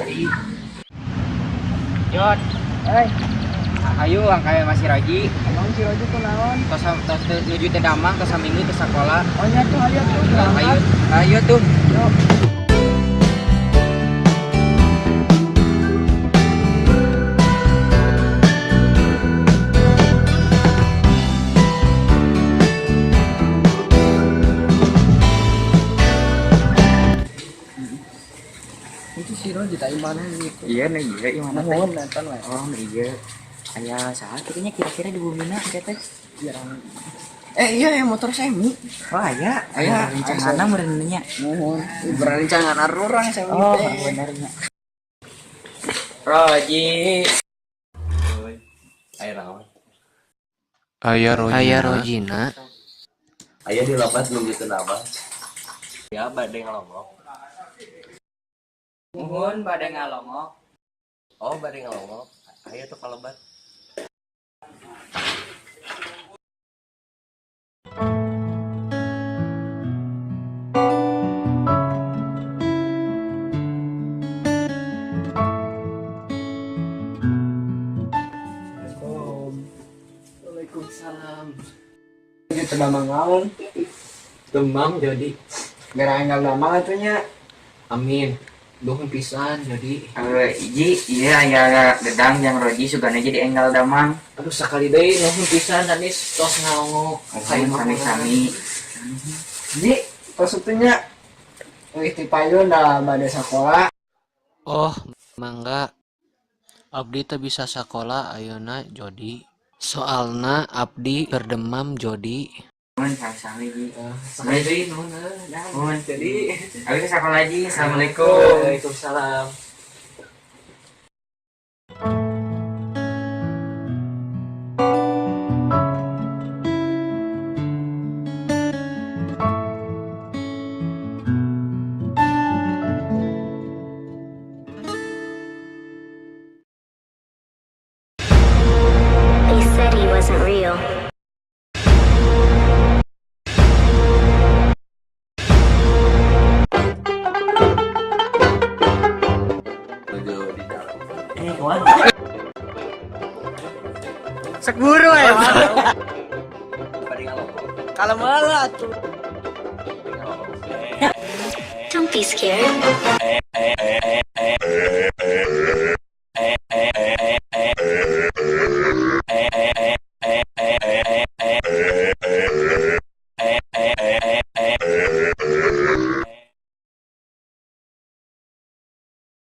Ari. Jod, Eh, ayo angka masih Roji. Emang si Roji kunaon? Tos tos nuju teh damang, tos saminggu teu sakola. Oh nya tuh, ayo tuh berangkat. Ayo, ayo tuh. Yuk. Itu si Roji tak mana gitu. Iya nih, iya imana teh? Nuhun nonton we. Oh, iya. Aya saha kitu nya kira-kira di bumina teh teh? Jarang. Eh, iya ya motor semi. Oh, aya, Aya, aya rencanana meureun nya. Nuhun. Berencana urang semi Oh, teh. Bener nya. Roji. Aya naon? Aya Rojina. Aya Rojina. Aya di lapas nunggu teu nama. Ya bade ngalongok. Muhun bade ngalongok. Oh, bade ngalongok. Aya tuh kalebat. Waalaikumsalam. Itu damang naon? Demam jadi. Gara enggal damang atuh nya. Amin. Nuhun pisan jadi. Eh, Ji, iya aya gedang jang Roji sugana jadi enggal damang. Aduh, sakali deui nuhun pisan sanes tos ngalongok. Muhun sami-sami. Ji, tos atuh nya. Euy ti payun da bade sakola. Oh, mangga. Abdi teu bisa sakola ayeuna, Jodi. Soalna abdi berdemam, Jodi. Muhun sami-sami, Ji. Sakali deui nuhun dah. Muhun. Jadi Abi ke sakola, Ji. Assalamualaikum. Waalaikumsalam. They said he wasn't real. Nuju di dalam. Eh, kumaha? Sek buru ya. Bade ngalongok. Kalau malah tuh. Bade ngalongok. Don't be scared.